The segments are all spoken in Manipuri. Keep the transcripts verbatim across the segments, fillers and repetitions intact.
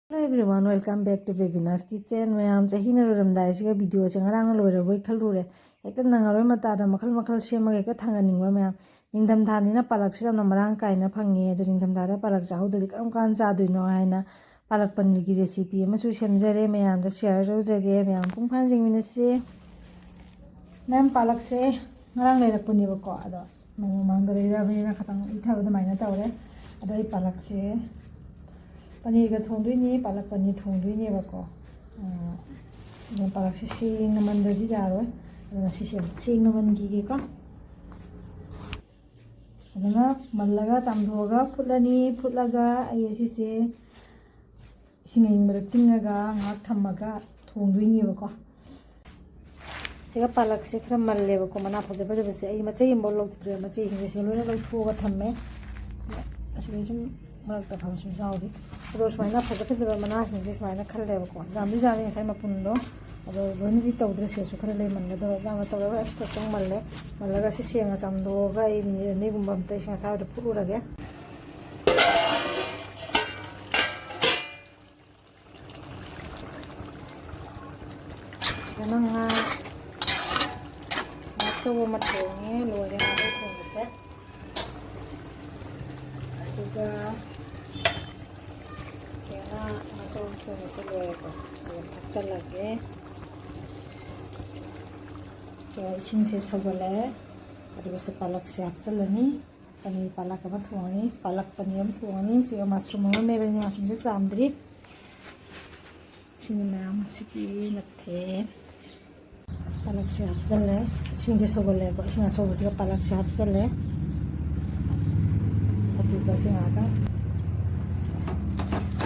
Hello everyone, welcome back to Bebina's Kitchen. ꯃꯌꯥꯝ, ꯆꯍꯤꯅ ꯂꯣꯏꯔꯝꯗꯥꯏꯁꯤꯒ ꯚꯤꯗꯤꯑꯣꯁꯦ ꯉꯔꯥꯡꯅ ꯂꯣꯏꯔꯕꯣꯏ ꯈꯜꯂꯨꯔꯦ꯫ ꯍꯦꯛꯇ ꯅꯪꯉꯔꯣꯏ ꯃꯇꯥꯗ ꯃꯈꯜ ꯃꯈꯜ ꯁꯦꯝꯃꯒ ꯍꯦꯛꯇ ꯊꯥꯡꯒꯠꯅꯤꯡꯕ ꯃꯌꯥꯝ꯫ ꯅꯤꯡꯊꯝꯊꯥꯅꯤꯅ ꯄꯥꯂꯛꯁꯦ ꯌꯥꯝꯅ ꯃꯔꯥꯡ ꯀꯥꯏꯅ ꯐꯪꯉꯦ꯫ ꯑꯗꯣ ꯅꯤꯡꯊꯝꯊꯥꯗ ꯄꯥꯂꯛ ꯆꯥꯍꯧꯗ꯭ꯔꯗꯤ ꯀꯔꯝ ꯀꯥꯟ ꯆꯥꯗꯣꯏꯅꯣ ꯍꯥꯏꯅ ꯄꯥꯂꯛ ꯄꯅꯤꯔꯒꯤ ꯔꯦꯁꯤꯄꯤ ꯑꯃꯁꯨ ꯁꯦꯝꯖꯔꯦ꯫ ꯃꯌꯥꯝꯗ ꯁꯤꯌꯔ ꯇꯧꯖꯒꯦ꯫ ꯃꯌꯥꯝ ꯃꯄꯨꯡ ꯐꯥꯅ ꯌꯦꯡꯃꯤꯟꯅꯁꯤ꯫ ꯃꯌꯥꯝ, ꯄꯥꯂꯛꯁꯦ ꯉꯔꯥꯡ ꯂꯩꯔꯛꯄꯅꯦꯕꯀꯣ, ꯑꯗꯣ ꯃꯃꯥꯡꯗ ꯂꯩꯔꯕꯅꯤꯅ ꯈꯤꯇꯪ ꯏꯊꯕ ꯑꯗꯨꯃꯥꯏꯅ ꯇꯧꯔꯦ꯫ ꯑꯗꯣ ꯑꯩ ꯄꯥꯂꯛꯁꯦ ꯄꯅꯤꯔꯒ ꯊꯣꯡꯗꯣꯏꯅꯤ, ꯄꯥꯂꯛ ꯄꯅꯤꯔ ꯊꯣꯡꯗꯣꯏꯅꯦꯕꯀꯣ꯫ ꯑꯗꯨꯅ ꯄꯥꯂꯛꯁꯦ ꯁꯦꯡꯅ ꯃꯟꯗ꯭ꯔꯗꯤ ꯌꯥꯔꯣꯏ꯫ ꯑꯗꯨꯅ ꯁꯤꯁꯦ ꯁꯦꯡꯅ ꯃꯟꯈꯤꯒꯦꯀꯣ꯫ ꯐꯖꯅ ꯃꯜꯂꯒ ꯆꯥꯝꯊꯣꯛꯑꯒ ꯐꯨꯠꯂꯅꯤ꯫ ꯐꯨꯠꯂꯒ ꯑꯩ ꯑꯁꯤꯁꯦ ꯏꯁꯤꯡ ꯑꯏꯪꯕꯗ ꯇꯤꯡꯉꯒ ꯉꯥꯏꯍꯥꯛ ꯊꯝꯃꯒ ꯊꯣꯡꯗꯣꯏꯅꯦꯕꯀꯣ꯫ ꯁꯤꯒ ꯄꯥꯂꯛꯁꯦ ꯈꯔ ꯃꯜꯂꯦꯕꯀꯣ, ꯃꯅꯥ ꯐꯖ ꯐꯖꯕꯁꯦ ꯑꯩ ꯃꯆꯩ ꯑꯃꯐꯥꯎ ꯂꯧꯗ꯭ꯔꯦ, ꯃꯆꯩꯁꯤꯡꯁꯦ ꯁꯤꯒ ꯂꯣꯏꯅ ꯂꯧꯊꯣꯛꯑꯒ ꯊꯝꯃꯦ꯫ ꯑꯁꯤꯗꯩ ꯁꯨꯝ ꯃꯔꯛꯇ ꯐꯕꯁꯨ ꯌꯥꯎꯔꯤ꯫ ꯑꯗꯣ ꯁꯨꯃꯥꯏꯅ ꯐꯖ ꯐꯖꯕ ꯃꯅꯥꯁꯤꯡꯁꯦ ꯁꯨꯃꯥꯏꯅ ꯈꯜꯂꯦꯕꯀꯣ꯫ ꯌꯥꯝꯗꯤ ꯌꯥꯝꯃꯤ ꯉꯁꯥꯏ ꯃꯄꯨꯟꯗꯣ, ꯑꯗꯣ ꯂꯣꯏꯅꯗꯤ ꯇꯧꯗ꯭ꯔꯦ, ꯁꯤꯁꯨ ꯈꯔ ꯂꯩꯃꯟꯒꯗꯕ꯫ ꯌꯥꯝꯅ ꯇꯧꯔꯒ ꯑꯁ ꯈꯛꯇꯪ ꯃꯜꯂꯦ꯫ ꯃꯜꯂꯒ ꯁꯤ ꯁꯦꯡꯅ ꯆꯥꯝꯊꯣꯛꯑꯒ ꯑꯩ ꯃꯤꯅꯤꯠ ꯑꯅꯤꯒꯨꯝꯕ ꯑꯝꯇ ꯏꯁꯤꯡ ꯑꯁꯥꯕꯗ ꯐꯨꯠꯂꯨꯔꯒꯦ꯫ ꯁꯤꯗꯅ ꯉꯥ, ꯉꯥ ꯑꯆꯧꯕ ꯑꯃ ꯊꯣꯡꯉꯦ, ꯂꯣꯏꯔꯦ ꯉꯥ ꯊꯣꯡꯕꯁꯦ꯫ ꯑꯗꯨꯒ ꯁꯤꯗꯅ ꯉꯥ ꯑꯆꯧꯕ ꯊꯣꯡꯕꯁꯦ ꯂꯣꯏꯔꯦꯀꯣ꯫ ꯑꯗꯨꯒ ꯊꯥꯛꯆꯜꯂꯒꯦ꯫ ꯁꯤꯗ ꯏꯁꯤꯡꯁꯦ ꯁꯧꯒꯠꯂꯛꯑꯦ꯫ ꯑꯗꯨꯒ ꯁꯤ ꯄꯥꯂꯛꯁꯦ ꯍꯥꯞꯆꯤꯜꯂꯅꯤ꯫ ꯄꯅꯤꯔ ꯄꯥꯂꯛ ꯑꯃ ꯊꯣꯡꯉꯅꯤ, ꯄꯥꯂꯛ ꯄꯅꯤꯔ ꯑꯃ ꯊꯣꯡꯉꯅꯤ꯫ ꯁꯤꯒ ꯃꯁꯔꯨꯝ ꯑꯃ ꯃꯦꯠꯂꯅꯤ, ꯃꯁꯔꯨꯝꯁꯦ ꯆꯥꯝꯗ꯭ꯔꯤ꯫ ꯁꯤꯅꯤ ꯃꯌꯥꯝ ꯉꯁꯤꯒꯤ ꯃꯊꯦꯜ꯫ ꯄꯥꯂꯛꯁꯦ ꯍꯥꯞꯆꯜꯂꯦ꯫ ꯏꯁꯤꯡꯁꯦ ꯁꯧꯒꯠꯂꯦꯕ꯫ ꯏꯁꯤꯡ ꯑꯁꯧꯕꯁꯤꯒ ꯄꯥꯂꯛꯁꯦ ꯍꯥꯞꯆꯜꯂꯦ꯫ ꯑꯗꯨꯒ ꯁꯤ ꯉꯥꯛꯇꯪ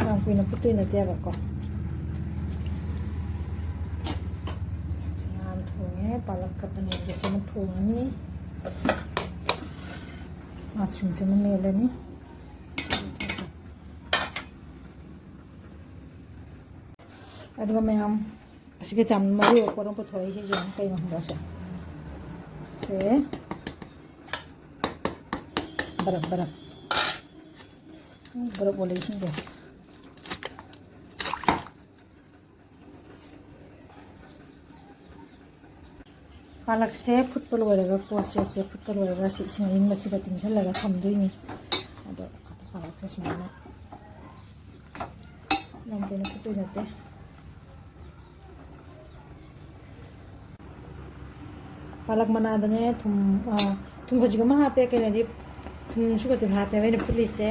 ꯌꯥꯝ ꯀꯨꯏꯅ ꯐꯨꯠꯇꯣꯏ ꯅꯠꯇꯦꯕꯀꯣ꯫ ꯉꯥ ꯑꯃ ꯊꯣꯡꯉꯦ, ꯄꯥꯂꯛꯀ ꯄꯅꯤꯔꯒꯁꯦ ꯑꯃ ꯊꯣꯡꯉꯅꯤ꯫ ꯃꯁꯔꯨꯝꯁꯦ ꯑꯃ ꯃꯦꯠꯂꯅꯤ꯫ ꯑꯗꯨꯒ ꯃꯌꯥꯝ, ꯑꯁꯤꯒ ꯆꯥꯝ-, ꯃꯔꯨ ꯑꯣꯏꯕ ꯄꯣꯠ ꯑꯃ ꯄꯨꯊꯣꯔꯛꯏꯁꯦ ꯌꯦꯡꯉꯨ, ꯀꯩꯅꯣ ꯈꯪꯕ꯭ꯔꯥ ꯁꯦ? ꯁꯦ ꯕꯔꯞ, ꯕꯔꯞ꯫ ꯕꯔꯞ ꯑꯣꯜꯂꯛꯏꯁꯤꯡꯁꯦ꯫ ꯄꯥꯂꯛꯁꯦ ꯐꯨꯠꯄ ꯂꯣꯏꯔꯒ, ꯀꯣ, ꯁꯦ, ꯁꯦ ꯐꯨꯠꯄ ꯂꯣꯏꯔꯒ ꯁꯤ ꯏꯁꯤꯡ ꯑꯏꯪꯕꯁꯤꯒ ꯇꯤꯡꯁꯤꯜꯂꯒ ꯊꯝꯗꯣꯏꯅꯤ꯫ ꯑꯗꯣ ꯄꯥꯂꯛꯁꯦ ꯁꯨꯃꯥꯏꯅ ꯌꯥꯝ ꯀꯨꯏꯅ ꯐꯨꯠꯇꯣꯏ ꯅꯠꯇꯦ꯫ ꯄꯥꯂꯛ ꯃꯅꯥꯗꯅꯦ ꯊꯨꯝ, ꯑ, ꯊꯨꯝ ꯈꯖꯤꯛ ꯑꯃ ꯍꯥꯞꯄꯦ, ꯀꯩꯅꯣꯗꯤ ꯊꯨꯝꯁꯨ ꯈꯖꯤꯛ ꯍꯥꯞꯄꯦꯕ ꯑꯩꯅ ꯐꯨꯠꯂꯤꯁꯦ꯫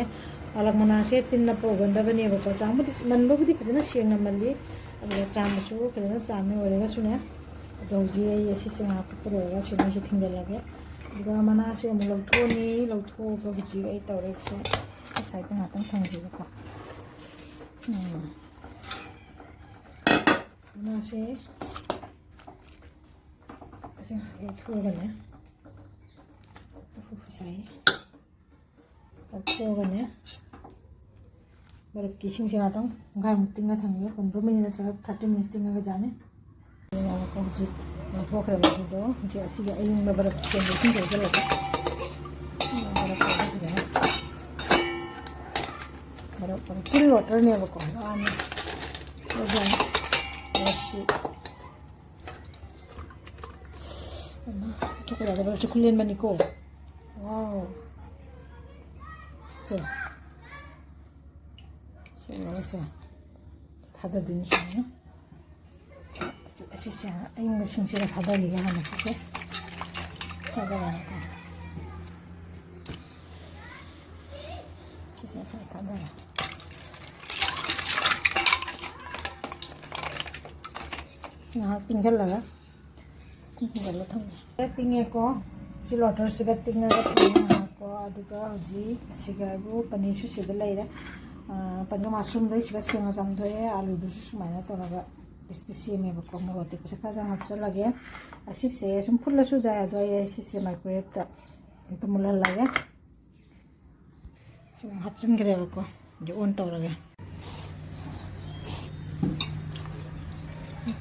ꯄꯥꯂꯛ ꯃꯅꯥꯁꯦ ꯇꯤꯟꯅ ꯄꯧꯒꯟꯗꯕꯅꯦꯕꯀꯣ꯫ ꯆꯥꯝꯕꯨꯗꯤ, ꯃꯟꯕꯕꯨꯗꯤ ꯐꯖꯅ ꯁꯦꯡꯅ ꯃꯜꯂꯤ, ꯑꯗꯨꯒ ꯆꯥꯝꯕꯁꯨ ꯐꯖꯅ ꯆꯥꯝꯃꯤ꯫ ꯑꯣꯏꯔꯒꯁꯨꯅꯦ, ꯑꯗꯣ ꯍꯧꯖꯤꯛ ꯑꯩ ꯑꯁꯤꯁꯦ ꯉꯥꯏꯍꯥꯛ ꯐꯨꯠꯄ ꯂꯣꯏꯔꯒ ꯁꯤ ꯃꯩꯁꯦ ꯊꯤꯡꯖꯤꯜꯂꯒꯦ꯫ ꯑꯗꯨꯒ ꯃꯅꯥꯁꯦ ꯑꯃꯨꯛ ꯂꯧꯊꯣꯛꯑꯅꯤ꯫ ꯂꯧꯊꯣꯛꯑꯒ ꯍꯧꯖꯤꯛ ꯑꯩ ꯇꯧꯔꯦꯁꯦ, ꯁꯥꯏꯗ ꯉꯥꯛꯇꯪ ꯊꯝꯒꯦꯕꯀꯣ꯫ ꯎꯝ꯫ ꯃꯅꯥꯁꯦ ꯑꯁꯤ ꯉꯥꯏꯍꯥꯛ ꯂꯧꯊꯣꯛꯑꯒꯅꯦ, ꯉꯥꯏꯈꯣ, ꯉꯁꯥꯏ ꯂꯧꯊꯣꯛꯑꯒꯅꯦ, ꯕꯔꯞꯀꯤ ꯏꯁꯤꯡꯁꯦ ꯉꯥꯛꯇꯪ ꯄꯨꯡꯈꯥꯏꯃꯨꯛ ꯇꯤꯡꯉ ꯊꯝꯒꯦ꯫ ꯀꯨꯟꯊ꯭ꯔꯥ ꯃꯤꯅꯤꯠ ꯅꯠꯇ꯭ꯔꯒ ꯊꯥꯔꯇꯤ ꯃꯤꯅꯤꯠꯁ ꯇꯤꯡꯉꯒ ꯆꯥꯅꯤ꯫ ꯑꯗꯨꯒ ꯍꯧꯖꯤꯛ ꯂꯧꯊꯣꯛꯈ꯭ꯔꯦꯕ ꯑꯗꯨꯗꯣ꯫ ꯍꯧꯖꯤꯛ ꯑꯁꯤꯒꯤ ꯑꯌꯤꯡꯕ ꯕꯔꯞ ꯁꯦꯝꯕ ꯏꯁꯤꯡꯁꯦ ꯍꯩꯖꯤꯜꯂꯒ, ꯕꯔꯞ ꯇꯧꯔꯒ ꯐꯖꯅ, ꯕꯔꯞ, ꯕꯔꯞ ꯆꯤꯜ ꯋꯥꯇꯔꯅꯦꯕꯀꯣ꯫ ꯌꯥꯝꯅ, ꯌꯥꯝ ꯕꯔꯞꯁꯤ ꯏꯃꯥ, ꯂꯧꯊꯣꯛꯄ ꯌꯥꯗꯕ ꯈꯨꯂꯦꯟ ꯑꯃꯅꯤꯀꯣ꯫ ꯋꯥꯎ꯫ ꯁꯦ꯫ ꯁꯦ, ꯁꯦ꯫ ꯊꯥꯗꯗꯣꯏꯅꯤ ꯁꯨꯃꯥꯏꯅ꯫ ꯑꯁꯤꯁꯦ ꯑꯌꯤꯡꯕꯁꯤꯡꯁꯤꯗ ꯊꯥꯗꯈꯤꯒꯦ ꯍꯥꯟꯅ ꯁꯤꯁꯦ꯫ ꯊꯥꯗꯔꯒꯀꯣ꯫ ꯁꯤꯁꯦ ꯁꯨꯃꯥꯏꯅ ꯊꯥꯗꯔꯦ꯫ ꯉꯥꯏꯍꯥꯛ ꯇꯤꯡꯁꯤꯜꯂꯒ, ꯇꯤꯡꯁꯤꯜꯂ ꯊꯝꯃꯦ꯫ ꯇꯤꯡꯉꯦꯀꯣ꯫ ꯁꯤ ꯂꯣꯇꯔꯁꯤꯒ ꯇꯤꯡꯉꯒ ꯊꯝꯃꯦ ꯉꯥꯏꯍꯥꯛꯀꯣ꯫ ꯑꯗꯨꯒ ꯍꯧꯖꯤꯛ ꯑꯁꯤꯒ ꯑꯩꯕꯨ ꯄꯅꯤꯔꯁꯨ ꯁꯤꯗ ꯂꯩꯔꯦ꯫ ꯑꯥ, ꯄꯅꯤꯔ ꯃꯁꯔꯨꯝꯗꯣ ꯁꯤꯒ ꯁꯦꯡꯅ ꯆꯥꯝꯊꯣꯛꯑꯦ꯫ ꯑꯥꯂꯨꯗꯨꯁꯨ ꯁꯨꯃꯥꯏꯅ ꯇꯧꯔꯒ ꯄꯤꯁ ꯄꯤꯁ ꯁꯦꯝꯃꯦꯕꯀꯣ꯫ ꯃꯣꯔꯣꯛ ꯑꯇꯦꯛꯄꯁꯦ ꯈꯔ ꯆꯪ ꯍꯥꯞꯆꯜꯂꯒꯦ꯫ ꯑꯁꯤꯁꯦ ꯁꯨꯝ ꯐꯨꯠꯂꯁꯨ ꯌꯥꯏ, ꯑꯗꯣ ꯑꯩ ꯁꯤꯁꯦ ꯃꯥꯏꯀ꯭ꯔꯣꯋꯦꯞꯇ ꯑꯝꯇ ꯃꯨꯜꯍꯜꯂꯒꯦ꯫ ꯁꯨꯝ ꯍꯥꯞꯆꯤꯟꯈ꯭ꯔꯦꯕꯀꯣ꯫ ꯑꯗꯨ ꯑꯣꯟ ꯇꯧꯔꯒꯦ꯫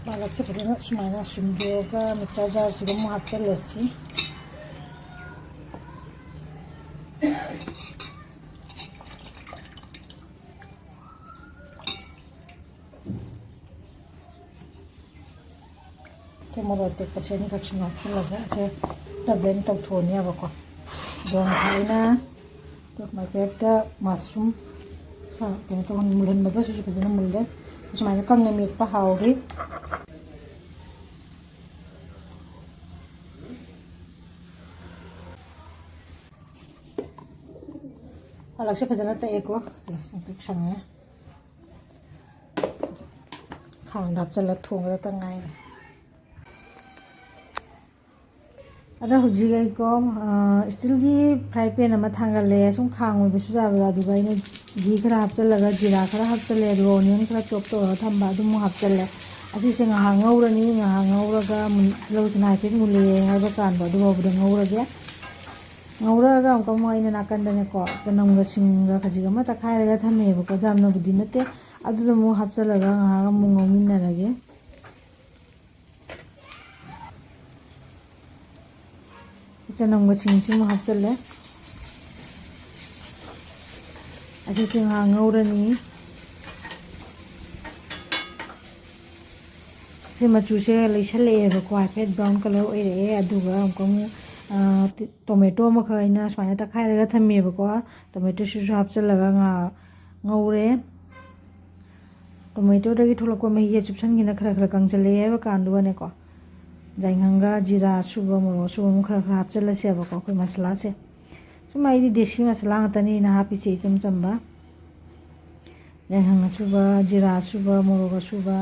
ꯄꯥꯂꯛꯁꯦ ꯐꯖꯅ ꯁꯨꯃꯥꯏꯅ ꯁꯨꯝꯗꯣꯛꯑꯒ ꯃꯤꯛꯆꯔ ꯖꯥꯔꯁꯤꯗ ꯑꯃꯨꯛ ꯍꯥꯞꯆꯤꯜꯂꯁꯤ꯫ ꯃꯣꯔꯣꯛ ꯑꯇꯦꯛꯄꯁꯦ ꯑꯅꯤꯈꯛ ꯁꯨꯝ ꯍꯥꯞꯆꯤꯜꯂꯒ ꯁꯦ ꯈꯔ blend ꯇꯧꯊꯣꯛꯑꯅꯦꯕꯀꯣ꯫ ꯑꯗꯣ ꯉꯁꯥꯏ ꯑꯩꯅ microwave ꯇ mushroom ꯁꯥ-, ꯀꯩꯅꯣ ꯇꯧ-, ꯃꯨꯜꯍꯟꯕꯗꯣ ꯁꯤꯁꯨ ꯐꯖꯅ ꯃꯨꯜꯂꯦ꯫ ꯁꯨꯃꯥꯏꯅ ꯀꯪꯅ ꯃꯦꯠꯄ ꯍꯥꯎꯔꯤ꯫ ꯄꯥꯂꯛꯁꯦ ꯐꯖꯅ ꯇꯛꯑꯦꯀꯣ꯫ ꯁꯪꯇ꯭ꯔꯤꯛ ꯁꯪꯉꯦ꯫ ꯈꯥꯡꯗ ꯍꯥꯞꯆꯤꯜꯂ ꯊꯣꯡꯒꯗꯇ ꯉꯥꯏꯔꯦ꯫ ꯑꯗꯣ ꯍꯧꯖꯤꯛ ꯑꯩꯀꯣ, ꯑ, steel ꯒꯤ fry pan ꯑꯃ ꯊꯥꯡꯒꯠꯂꯦ꯫ ꯁꯨꯝ ꯈꯥꯡ ꯑꯣꯏꯕꯁꯨ ꯌꯥꯕꯗ, ꯑꯗꯨꯒ ꯑꯩꯅ ꯘꯤ ꯈꯔ ꯍꯥꯞꯆꯤꯜꯂꯒ, ꯖꯤꯔꯥ ꯈꯔ ꯍꯥꯞꯆꯤꯜꯂꯦ, ꯑꯗꯨꯒ onion ꯈꯔ chop ꯇꯧꯔꯒ ꯊꯝꯕ ꯑꯗꯨꯃꯨꯛ ꯍꯥꯞꯆꯤꯜꯂꯦ꯫ ꯑꯁꯤꯁꯦ ꯉꯥꯏꯍꯥꯛ ꯉꯧꯔꯅꯤ꯫ ꯉꯥꯏꯍꯥꯛ ꯉꯧꯔꯒ ꯃꯨꯟ-, ꯇꯤꯜꯍꯧꯁꯤꯅ ꯍꯥꯏꯐꯦꯠ ꯃꯨꯜꯂꯦ ꯍꯥꯏꯕ ꯀꯥꯟꯗꯣ ꯑꯗꯨ ꯐꯥꯎꯕꯗ ꯉꯧꯔꯒꯦ꯫ ꯉꯧꯔꯒ ꯑꯃꯨꯛꯀ ꯑꯃꯨꯛ ꯑꯩꯅ ꯅꯥꯀꯟꯗꯅꯦꯀꯣ, ꯆꯅꯝꯒ ꯁꯤꯡꯒ ꯈꯖꯤꯛ ꯑꯃ ꯇꯛꯈꯥꯏꯔꯒ ꯊꯝꯃꯦꯕꯀꯣ, ꯌꯥꯝꯅꯕꯨꯗꯤ ꯅꯠꯇꯦ꯫ ꯑꯗꯨꯗ ꯑꯃꯨꯛ ꯍꯥꯞꯆꯤꯜꯂꯒ ꯉꯥꯏꯍꯥꯛ ꯑꯃꯨꯛ ꯉꯧꯃꯤꯟꯅꯔꯒꯦ꯫ ꯆꯅꯝꯒ ꯁꯤꯡꯁꯤꯃꯨꯛ ꯍꯥꯞꯆꯜꯂꯦ꯫ ꯑꯁꯤꯁꯦ ꯉꯥꯏꯍꯥꯛ ꯉꯧꯔꯅꯤ꯫ ꯁꯤ ꯃꯆꯨꯁꯦ ꯂꯩꯁꯜꯂꯛꯑꯦꯕꯀꯣ, ꯍꯥꯏꯐꯦꯠ brown colour ꯑꯣꯏꯔꯛꯑꯦ꯫ ꯑꯗꯨꯒ ꯑꯃꯨꯛꯀ ꯑꯃꯨꯛ, ꯑ, ꯇꯤ-, tomato ꯑꯃꯈꯛ ꯑꯩꯅ ꯁꯨꯃꯥꯏꯅ ꯇꯛꯈꯥꯏꯔꯒ ꯊꯝꯃꯦꯕꯀꯣ꯫ Tomato ꯁꯤꯁꯨ ꯍꯥꯞꯆꯜꯂꯒ ꯉꯥꯏꯍꯥꯛ ꯉꯧꯔꯦ꯫ Tomato ꯗꯒꯤ ꯊꯣꯛꯂꯛꯄ ꯃꯍꯤꯁꯦ ꯆꯨꯞꯁꯟꯈꯤꯅ ꯈꯔ ꯈꯔ ꯀꯪꯁꯜꯂꯛꯑꯦ ꯍꯥꯏꯕ ꯀꯥꯟꯗꯨꯒꯅꯦꯀꯣ, ꯌꯥꯏꯉꯪꯒ ꯖꯤꯔꯥ ꯑꯁꯨꯕ, ꯃꯣꯔꯣꯛ ꯑꯁꯨꯕ ꯑꯃꯨꯛ ꯈꯔ ꯈꯔ ꯍꯥꯞꯆꯜꯂꯁꯦꯕꯀꯣ, ꯑꯩꯈꯣꯏ ꯃꯁꯥꯂꯥꯁꯦ꯫ ꯁꯨꯝ ꯑꯩꯗꯤ ꯗꯦꯁꯤ ꯃꯁꯥꯂꯥ ꯉꯥꯛꯇꯅꯤꯅ ꯍꯥꯞꯄꯤꯁꯦ, ꯏꯆꯝ ꯆꯝꯕ꯫ ꯌꯥꯏꯉꯪ ꯑꯁꯨꯕ, ꯖꯤꯔꯥ ꯑꯁꯨꯕ, ꯃꯣꯔꯣꯛ ꯑꯁꯨꯕ,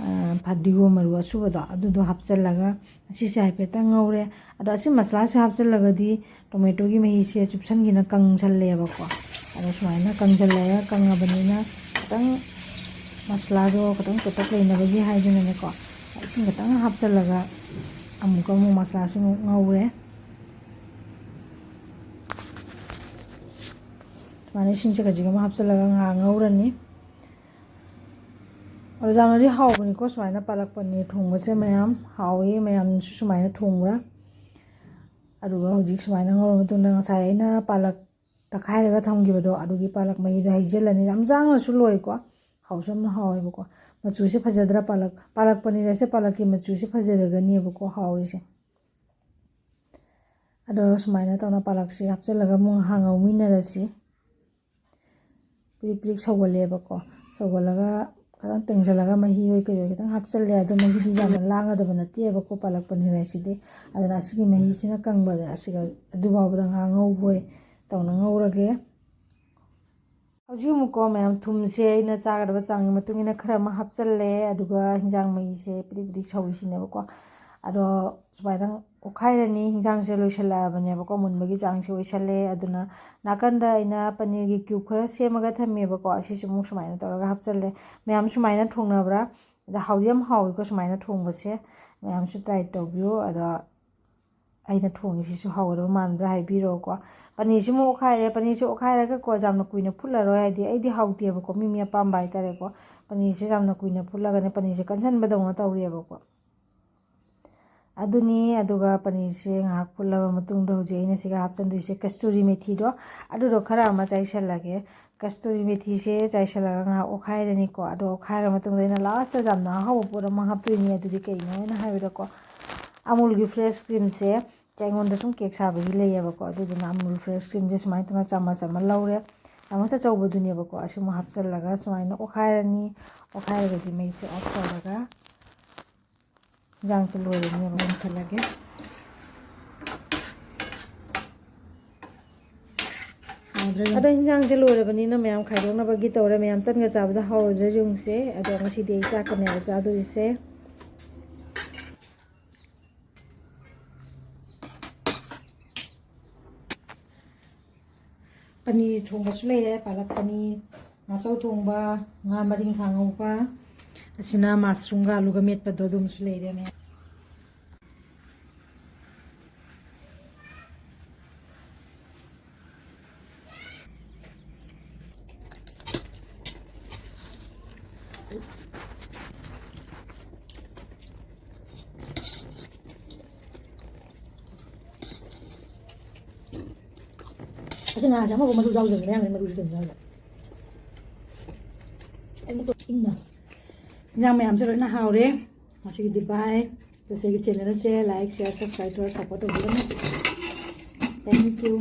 ꯑ, ꯐꯗꯤꯒꯣꯝ ꯃꯔꯨ ꯑꯁꯨꯕꯗꯣ, ꯑꯗꯨꯗꯣ ꯍꯥꯞꯆꯜꯂꯒ ꯑꯁꯤꯁꯦ ꯍꯥꯏꯐꯦꯠꯇꯪ ꯉꯧꯔꯦ꯫ ꯑꯗꯣ ꯑꯁꯤ ꯃꯁꯥꯂꯥꯁꯦ ꯍꯥꯞꯆꯜꯂꯒꯗꯤ tomato ꯒꯤ ꯃꯍꯤꯁꯦ ꯆꯨꯞꯁꯟꯈꯤꯅ ꯀꯪꯁꯜꯂꯦꯕꯀꯣ꯫ ꯑꯗꯣ ꯁꯨꯃꯥꯏꯅ ꯀꯪꯁꯜꯂꯒ, ꯀꯪꯉꯕꯅꯤꯅ ꯈꯤꯇꯪ ꯃꯁꯥꯂꯥꯗꯣ ꯈꯤꯇꯪ ꯇꯣꯞꯇꯛ ꯂꯩꯅꯕꯒꯤ ꯍꯥꯏꯗꯅꯅꯦꯀꯣ, ꯏꯁꯤꯡ ꯈꯤꯇꯪ ꯍꯥꯞꯆꯜꯂꯒ ꯑꯃꯨꯛꯀ ꯑꯃꯨꯛ ꯃꯁꯥꯂꯥꯁꯤ ꯑꯃꯨꯛ ꯉꯧꯔꯦ꯫ ꯁꯨꯃꯥꯏꯅ ꯏꯁꯤꯡꯁꯦ ꯈꯖꯤꯛ ꯑꯃ ꯍꯥꯞꯆꯜꯂꯒ ꯉꯥꯏꯍꯥꯛ ꯉꯧꯔꯅꯤ꯫ ꯑꯗꯣ ꯌꯥꯝꯅꯗꯤ ꯍꯥꯎꯕꯅꯤꯀꯣ, ꯁꯨꯃꯥꯏꯅ ꯄꯥꯂꯛ ꯄꯅꯤꯔ ꯊꯣꯡꯕꯁꯦ ꯃꯌꯥꯝ ꯍꯥꯎꯋꯤ꯫ ꯃꯌꯥꯝꯁꯨ ꯁꯨꯃꯥꯏꯅ ꯊꯣꯡꯕ꯭ꯔꯥ? ꯑꯗꯨꯒ ꯍꯧꯖꯤꯛ ꯁꯨꯃꯥꯏꯅ ꯉꯧꯔ ꯃꯇꯨꯡꯗ ꯉꯁꯥꯏ ꯑꯩꯅ ꯄꯥꯂꯛ ꯇꯛꯈꯥꯏꯔꯒ ꯊꯝꯈꯤꯕꯗꯣ, ꯑꯗꯨꯒꯤ ꯄꯥꯂꯛ ꯃꯍꯤꯗꯣ ꯍꯩꯖꯤꯜꯂꯅꯤ꯫ ꯌꯥꯝ ꯆꯥꯡꯅꯁꯨ ꯂꯣꯏꯀꯣ꯫ ꯍꯥꯎꯁꯨ ꯌꯥꯝꯅ ꯍꯥꯎꯋꯦꯕꯀꯣ꯫ ꯃꯆꯨꯁꯦ ꯐꯖꯗ꯭ꯔꯥ? ꯄꯥꯂꯛ, ꯄꯥꯂꯛ ꯄꯅꯤꯔ ꯑꯁꯦ ꯄꯥꯂꯛꯀꯤ ꯃꯆꯨꯁꯦ ꯐꯖꯔꯒꯅꯦꯕꯀꯣ ꯍꯥꯎꯔꯤꯁꯦ꯫ ꯑꯗꯣ ꯁꯨꯃꯥꯏꯅ ꯇꯧꯅ ꯄꯥꯂꯛꯁꯦ ꯍꯥꯞꯆꯤꯜꯂꯒ ꯑꯃꯨꯛ ꯉꯥꯏꯍꯥꯛ ꯉꯧꯃꯤꯟꯅꯔꯁꯤ꯫ ꯄ꯭ꯔꯤꯛ ꯄ꯭ꯔꯤꯛ ꯁꯧꯒꯠꯂꯦꯕꯀꯣ꯫ ꯁꯧꯒꯠꯂꯒ ꯈꯤꯇꯪ ꯇꯦꯡꯁꯤꯜꯂꯒ ꯃꯍꯤ ꯑꯣꯏ ꯀꯔꯤ ꯑꯣꯏ ꯈꯤꯇꯪ ꯍꯥꯞꯆꯤꯜꯂꯦ꯫ ꯑꯗꯣ ꯃꯍꯤꯗꯤ ꯌꯥꯝꯅ ꯂꯥꯡꯒꯗꯕ ꯅꯠꯇꯦꯕꯀꯣ ꯄꯥꯂꯛ ꯄꯅꯤꯔ ꯍꯥꯏꯁꯤꯗꯤ꯫ ꯑꯗꯨꯅ ꯑꯁꯤꯒꯤ ꯃꯍꯤꯁꯤꯅ ꯀꯪꯕꯗ ꯑꯁꯤꯒ ꯑꯗꯨꯐꯥꯎꯕꯗ ꯉꯥꯏꯍꯥꯛ ꯉꯧꯕ ꯑꯣꯏ ꯇꯧꯅ ꯉꯧꯔꯒꯦ꯫ ꯍꯧꯖꯤꯛ ꯑꯃꯨꯛꯀꯣ ꯃꯌꯥꯝ, ꯊꯨꯝꯁꯦ ꯑꯩꯅ ꯆꯥꯒꯗꯕ ꯆꯥꯡꯒꯤ ꯃꯇꯨꯡ ꯏꯟꯅ ꯈꯔ ꯑꯃ ꯍꯥꯞꯆꯜꯂꯦ꯫ ꯑꯗꯨꯒ ꯍꯤꯟꯖꯥꯡ ꯃꯍꯤꯁꯦ ꯄꯤꯗꯤꯛ ꯄꯤꯗꯤꯛ ꯁꯧꯔꯤꯁꯤꯅꯦꯕꯀꯣ꯫ ꯑꯗꯣ ꯁꯨꯃꯥꯏꯅ ꯑꯣꯠꯈꯥꯏꯔꯅꯤ꯫ ꯍꯤꯟꯖꯥꯡꯁꯦ ꯂꯣꯏꯁꯜꯂꯛꯑꯕꯅꯦꯕꯀꯣ, ꯃꯨꯟꯕꯒꯤ ꯆꯥꯡꯁꯦ ꯑꯣꯏꯁꯜꯂꯦ꯫ ꯑꯗꯨꯅ ꯅꯥꯀꯟꯗ ꯑꯩꯅ ꯄꯅꯤꯔꯒꯤ ꯀ꯭ꯌꯨꯕ ꯈꯔ ꯁꯦꯝꯃꯒ ꯊꯝꯃꯦꯕꯀꯣ, ꯑꯁꯤꯁꯨ ꯑꯃꯨꯛ ꯁꯨꯃꯥꯏꯅ ꯇꯧꯔꯒ ꯍꯥꯞꯆꯜꯂꯦ꯫ ꯃꯌꯥꯝ ꯁꯨꯃꯥꯏꯅ ꯊꯣꯡꯅꯕ꯭ꯔꯥ? ꯑꯗ ꯍꯥꯎꯗꯤ ꯌꯥꯝ ꯍꯥꯎꯋꯤꯀꯣ ꯁꯨꯃꯥꯏꯅ ꯊꯣꯡꯕꯁꯦ꯫ ꯃꯌꯥꯝꯁꯨ ꯇ꯭ꯔꯥꯏ ꯇꯧꯕꯤꯌꯨ꯫ ꯑꯗꯣ ꯑꯩꯅ ꯊꯣꯡꯉꯤꯁꯤꯁꯨ ꯍꯥꯎꯒꯗꯕ ꯃꯥꯟꯕ꯭ꯔꯥ ꯍꯥꯏꯕꯤꯔꯛꯑꯣꯀꯣ꯫ ꯄꯅꯤꯔꯁꯤꯃꯨꯛ ꯑꯣꯠꯈꯥꯏꯔꯦ꯫ ꯄꯅꯤꯔꯁꯤ ꯑꯣꯠꯈꯥꯏꯔꯒꯀꯣ ꯌꯥꯝꯅ ꯀꯨꯏꯅ ꯐꯨꯠꯂꯔꯣꯏ, ꯍꯥꯏꯗꯤ ꯑꯩꯗꯤ ꯍꯥꯎꯇꯦꯕꯀꯣ, ꯃꯤ ꯃꯤ ꯑꯄꯥꯝꯕ ꯍꯥꯏꯇꯥꯔꯦꯀꯣ꯫ ꯄꯅꯤꯔꯁꯦ ꯌꯥꯝꯅ ꯀꯨꯏꯅ ꯐꯨꯠꯂꯒꯅꯦ ꯄꯅꯤꯔꯁꯦ ꯀꯟꯁꯤꯟꯕꯗꯧꯅ ꯇꯧꯔꯦꯕꯀꯣ꯫ ꯑꯗꯨꯅꯤ꯫ ꯑꯗꯨꯒ ꯄꯅꯤꯔꯁꯦ ꯉꯥꯏꯍꯥꯛ ꯐꯨꯠꯂꯕ ꯃꯇꯨꯡꯗ ꯍꯧꯖꯤꯛ ꯑꯩꯅ ꯁꯤꯒ ꯍꯥꯞꯆꯤꯟꯗꯣꯏꯁꯦ ꯀꯁꯇꯨꯔꯤ ꯃꯦꯊꯤꯗꯣ, ꯑꯗꯨꯗꯣ ꯈꯔ ꯑꯃ ꯆꯥꯏꯁꯜꯂꯒꯦ꯫ ꯀꯁꯇꯨꯔꯤ ꯃꯦꯊꯤꯁꯦ ꯆꯥꯏꯁꯜꯂꯒ ꯉꯥꯏꯍꯥꯛ ꯑꯣꯠꯈꯥꯏꯔꯅꯤꯀꯣ꯫ ꯑꯗꯣ ꯑꯣꯠꯈꯥꯏꯔ ꯃꯇꯨꯡꯗ ꯑꯩꯅ ꯂꯥꯁꯇ ꯌꯥꯝꯅ ꯑꯍꯥꯎꯕ ꯄꯣꯠ ꯑꯃ ꯍꯥꯞꯇꯣꯏꯅꯤ꯫ ꯑꯗꯨꯗꯤ ꯀꯩꯅꯣ ꯍꯥꯏꯅ ꯍꯥꯏꯕꯗꯀꯣ, ꯑꯃꯨꯜꯒꯤ ꯐ꯭ꯔꯦꯁ ꯀ꯭ꯔꯤꯝꯁꯦ ꯑꯩꯉꯣꯟꯗ ꯁꯨꯝ ꯀꯦꯛ ꯁꯥꯕꯒꯤ ꯂꯩꯌꯦꯕꯀꯣ꯫ ꯑꯗꯨꯗꯨꯅ ꯑꯃꯨꯜ ꯐ꯭ꯔꯦꯁ ꯀ꯭ꯔꯤꯝꯁꯦ ꯁꯨꯃꯥꯏꯅ ꯇꯧꯅ ꯆꯥꯃꯁ ꯑꯃ ꯂꯧꯔꯦ꯫ ꯆꯥꯃꯁ ꯑꯆꯧꯕꯗꯨꯅꯦꯕꯀꯣ꯫ ꯑꯁꯤꯃꯨꯛ ꯍꯥꯞꯆꯜꯂꯒ ꯁꯨꯃꯥꯏꯅ ꯑꯣꯠꯈꯥꯏꯔꯅꯤ꯫ ꯑꯣꯠꯈꯥꯏꯔꯒꯗꯤ ꯃꯩꯁꯦ ꯑꯣꯐ ꯇꯧꯔꯒ ꯍꯤꯟꯖꯥꯡꯁꯦ ꯂꯣꯏꯔꯅꯦꯕ꯫ ꯃꯨꯟꯈꯠꯂꯒꯦ꯫ ꯍꯥꯎꯗ꯭ꯔꯥ ꯌꯦꯡꯉꯨ꯫ ꯑꯗꯣ ꯍꯤꯟꯖꯥꯡꯁꯦ ꯂꯣꯏꯔꯕꯅꯤꯅ ꯃꯌꯥꯝ ꯈꯥꯏꯗꯣꯛꯅꯕꯒꯤ ꯇꯧꯔꯦ꯫ ꯃꯌꯥꯝ ꯇꯟꯒ ꯆꯥꯕꯗ ꯍꯥꯎꯔꯣꯏꯗ꯭ꯔꯥ ꯌꯦꯡꯉꯨꯁꯦ꯫ ꯑꯗꯣ ꯉꯁꯤꯗꯤ ꯑꯩ ꯆꯥꯛꯀꯅꯦꯕ ꯆꯥꯗꯣꯔꯤꯁꯦ꯫ ꯄꯅꯤꯔ ꯊꯣꯡꯕꯁꯨ ꯂꯩꯔꯦ, ꯄꯥꯂꯛ ꯄꯅꯤꯔ, ꯉꯥꯆꯧ ꯊꯣꯡꯕ, ꯉꯥ ꯃꯔꯤꯡꯈꯥ ꯉꯧꯕ, ꯑꯁꯤꯅ ꯃꯁꯔꯨꯝꯒ ꯑꯂꯨꯒ ꯃꯦꯠꯄꯗꯣ, ꯑꯗꯨꯝꯁꯨ ꯂꯩꯔꯦ ꯃꯌꯥꯝ꯫ ꯑꯁꯤ ꯉꯥꯁꯦ ꯑꯃꯐꯥꯎ ꯃꯔꯨ ꯌꯥꯎꯗꯕꯅꯦ, ꯃꯌꯥꯝ ꯃꯔꯨꯁꯤ ꯑꯗꯨꯝ ꯌꯥꯎꯔꯦ꯫ ꯑꯩ ꯃꯨꯛ ꯎꯝ꯫ ꯏꯟꯖꯥꯡ ꯃꯌꯥꯝꯁꯦ ꯂꯣꯏꯅ ꯍꯥꯎꯔꯦ꯫ ꯉꯁꯤꯒꯤꯗꯤ bye꯫ ꯑꯩꯒꯤ channel ꯑꯁꯦ like, share, subscribe ꯇꯧꯔ support ꯇꯧꯕꯤꯔꯝꯃꯨ꯫ Thank you꯫